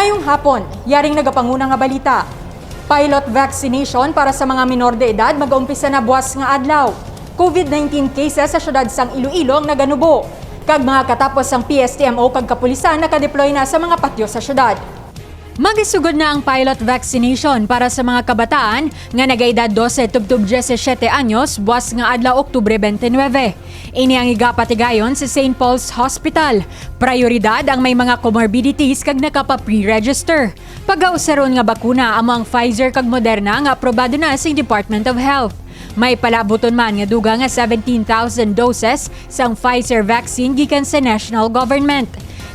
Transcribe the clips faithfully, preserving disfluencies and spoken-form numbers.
Ngayong hapon, yaring nagapanguna nga balita. Pilot vaccination para sa mga minor de edad mag-umpisa na buwas nga adlaw. COVID nineteen cases sa siyudad sang Iloilo ang naganubo, kag mga katapos sang P S T M O kag kapulisan nakadeploy na sa mga patyo sa siyudad. Magisugod na ang pilot vaccination para sa mga kabataan nga nagaedad dose tubtob diyesisiyete anyos, buwas nga adlaw, Oktubre twenty-nine. Ini ang igapatigayon sa Saint Paul's Hospital. Prioridad ang may mga comorbidities kag nakapa-pre-register. Pagausaron nga bakuna amo ang Pfizer kag Moderna nga aprobado na sing Department of Health. May palabuton man nga dugang nga seventeen thousand doses sang Pfizer vaccine gikan sa national government.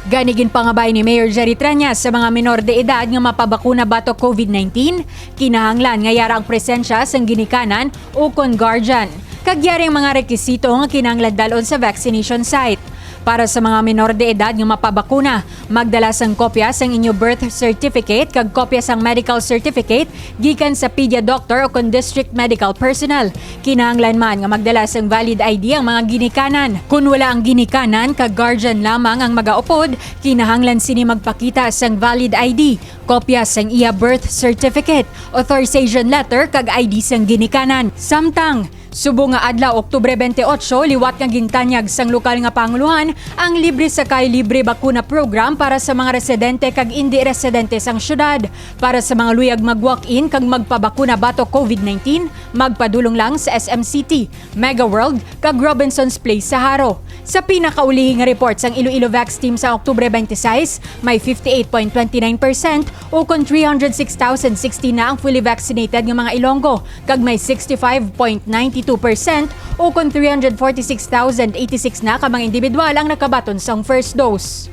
Gani, ginpangabay ni Mayor Jerry Treñas sa mga minor de edad nga mapabakuna batok COVID nineteen, kinahanglan nga yara ang presensya sang ginikanan ukon guardian, kag yari ang mga rekisito nga kinahanglan dal-on sa vaccination site. Para sa mga minor de edad nga mapabakuna, magdala sang kopya sang inyo birth certificate kag kopya sang medical certificate gikan sa pedia doctor o kon district medical personnel. Kinahanglan man nga magdala sang valid I D ang mga ginikanan. Kon wala ang ginikanan kag guardian lamang ang magaupod, kinahanglan sini magpakita sang valid I D, kopya sang iya birth certificate, authorization letter, kag I D sang ginikanan. Samtang, subong nga adlaw, Oktubre twenty-eight, liwat nga gintanyag sang lokal nga pangulohan ang Libre Sakay, Libre Bakuna program para sa mga residente kag indi residente sang syudad. Para sa mga luyag mag-walk-in kag magpabakuna batok COVID nineteen, magpadulong lang sa S M City, Mega World, kag Robinson's Place sa Jaro. Sa pinakaulihi nga report sang Iloilo Vax Team sa Oktubre twenty-six, may fifty-eight point twenty-nine percent ukon three hundred six thousand sixteen na ang fully vaccinated nga mga Ilonggo, kag may sixty-five point nine two percent ukon three hundred forty-six thousand eighty-six na ka mga individual ang nakabaton sang first dose.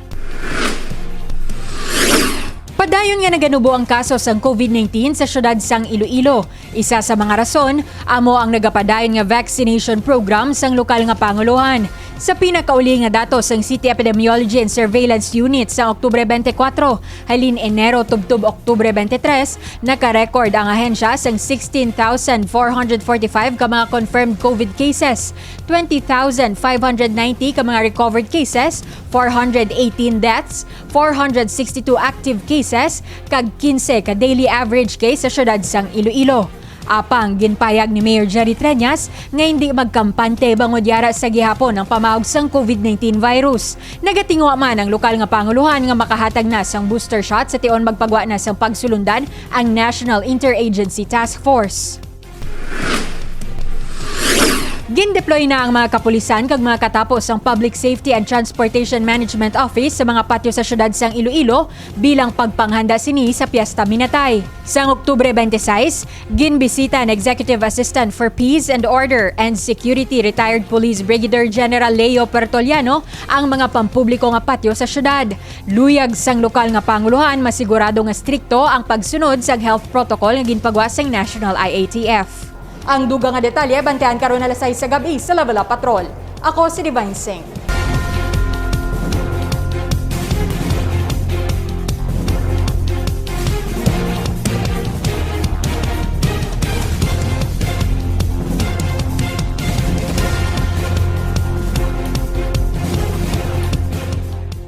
Padayon nga naganubo ang kaso sang COVID nineteen sa siyudad sang Iloilo. Isa sa mga rason amo ang nagapadayon nga vaccination program sang lokal nga pangulohan. Sa pinakauli nga datos sang City Epidemiology and Surveillance Unit sa Oktubre twenty-four, halin Enero tubtob Oktubre twenty-three, naka-record ang ahensya sang sixteen thousand four hundred forty-five ka mga confirmed COVID cases, twenty thousand five hundred ninety ka mga recovered cases, four hundred eighteen deaths, four hundred sixty-two active cases, kag quince ka daily average case sa siyudad sang Iloilo. Apang ginpayag ni Mayor Jerry Treñas nga hindi magkampante bangod yara sa gihapon ang pamaog sang COVID nineteen virus. Nagatinguha man ang lokal nga pangulohan nga makahatag na sang booster shot sa tion magpagwa na sang pagsulundan ang National Interagency Task Force. Gindeploy na ang mga kapulisan kag mga katapo sang Public Safety and Transportation Management Office sa mga patyo sa siyudad sang Iloilo bilang pagpanghanda sini sa Piesta Minatay. Sang Oktubre twenty-six, ginbisita ni Executive Assistant for Peace and Order and Security, retired Police Brigadier General Leo Pertoliano ang mga pampubliko nga patyo sa siyudad. Luyag sang lokal nga pangulohan, masigurado nga strikto ang pagsunod sang health protocol nga ginpagwa sang National I A T F. Ang dugang nga detalye, bantayan karon alas sais sa gab-i sa Level Up Patrol. Ako si Divine Singh.